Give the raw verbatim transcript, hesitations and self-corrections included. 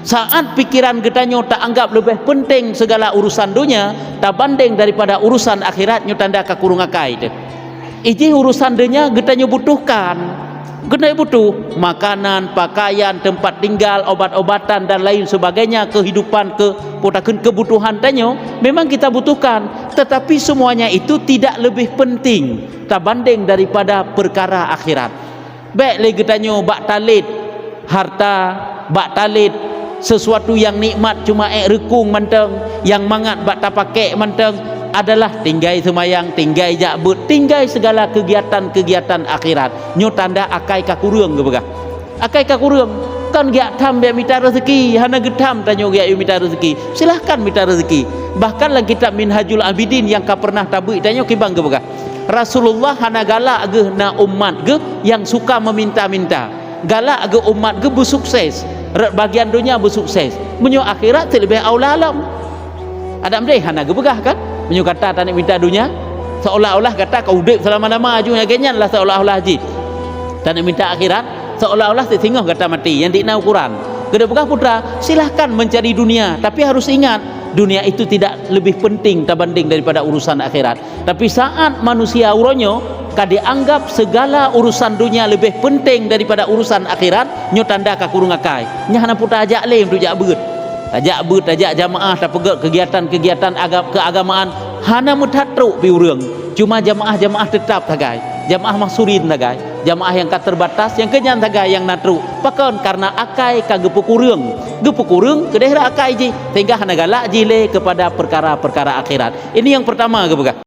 Saat pikiran geutanyoe taanggap leubeh penting segala urusan donya tabandeng daripada urusan akhirat, nyoe tanda ka kureueng akai teuh. Ijih urusan donya geutanyoe butuhkan. Geutanyoe butuh makanan, pakaian, tempat tinggal, obat-obatan dan lain sebagainya, kehidupan, ke, peue takheun, kebutuhan tanyoe memang kita butuhkan, tetapi semuanya itu tidak lebih penting tabandeng daripada perkara akhirat. Bék lé geutanyoe bak talét harta, bak talét sesuatu nyang nikmat cuma ék reukong mantong, nyang mangat bak tapakék mantong adalah tinggai seumayang, tinggai jak beuet, tinggai segala kegiatan-kegiatan akhirat. Nyoe tanda akai ka kureueng geupeugah. Akai ka kureueng, kon geujak tham bék mita rezeki, hana geutham tanyoe geujak mita rezeki. Silahkan mita rezeki. Bahkan lam kitab Minhajul Abidin nyang ka pernah tabeuet tanyoe kiban geupeugah, Rasulullah hana galak geuh na umat geuh nyang suka meminta-minta. Galak geuh umat geuh beusukses, rot bagian donya beusukses. Meunyoe akhirat seuleubeh aula lom. Adak meudeh hana geupeugah kan? Meunyoe gata taneuk minta donya, seolah-olah gata ka udeb seulama-lama, aju lagée nyan lah seolah-olah jih. Taneuk minta akhirat, seolah-olah singoh gata maté, nyang dikna ukoran. Geupeugah putra, silahkan mencari dunia, tapi harus ingat, dunia itu tidak lebih penting tabanding daripada urusan akhirat. Tapi saat manusia uroe nyoe ka dianggap segala urusan dunia lebih penting daripada urusan akhirat, nyoe tanda ka kureueng akai. Nyan hana putra ajak lé untuk jak beuet. Tajak beuet, tajak jamaah, tapeugét kegiatan-kegiatan aga-, keagamaan, hana meuthat trok pi ureuëng. Cuma jamaah-jamaah teutap sagai, jamaah mahsurin sagai, jamaah nyang ka terbatas, nyang keunyan sagai nyang na trok. Pakon? Karena akai ka geupeukureueng. Geupeukureueng keudeh rot akai jih, sehingga hana galak jih lé kepada perkara-perkara akhirat. Ini yang pertama geupeugah.